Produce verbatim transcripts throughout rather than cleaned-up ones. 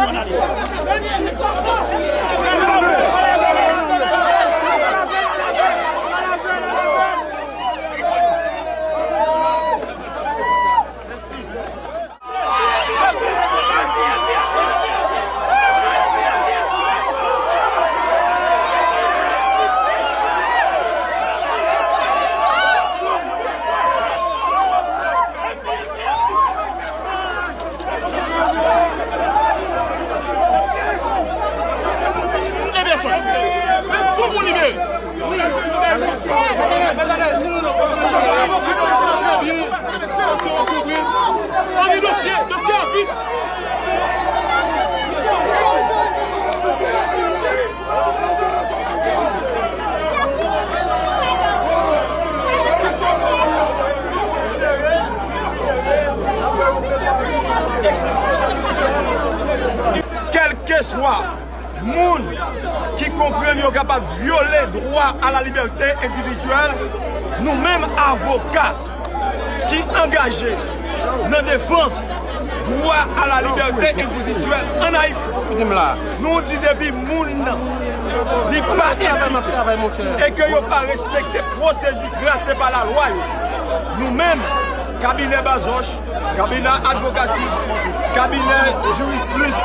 Liberasyon! Tout moun libere! Fòk gen dosye, dosye a vit! Kèlkeswa moun ki konprann yo kapab vyole dwa a la libète endividyèl, nou menm avoka ki angaje nan defans dwa a la libète endividyèl ann Ayiti, nou di depi moun nan li pa enplike e ke yo pa respekte pwosedi trase pa lalwa yo, nou menm, kabinè Bazoch, kabinè Advocatus, kabinè Juris Plus,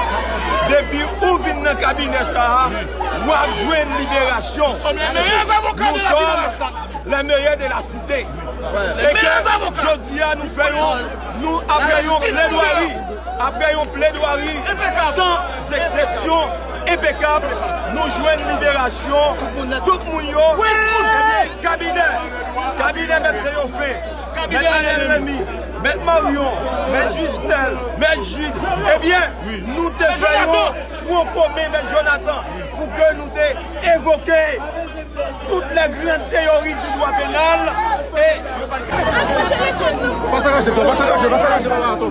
depi ou vin nan kabinè sa a, w ap jwenn liberasyon. Nou sòm lè meyè de la site. E ke jodi a nou fè yon, nou apre yon pledwari, apre yon pledwari san eksepsyon, enpekab, nou jwenn liberasyon tout moun yo. Ebyen, kabinè, kabinè mèt Théophé, mèt Ariel Remy, mèt Marion, mèt Justel, mèt Jude, ebyen, nou te fè yon fwon komen, mèt Jonathan, pou ke nou te evoke toutes les grandes théories du droit pénal e yo pa t ka. Pa sakaje, pa sakaje, pa sakaje, pa sakaje.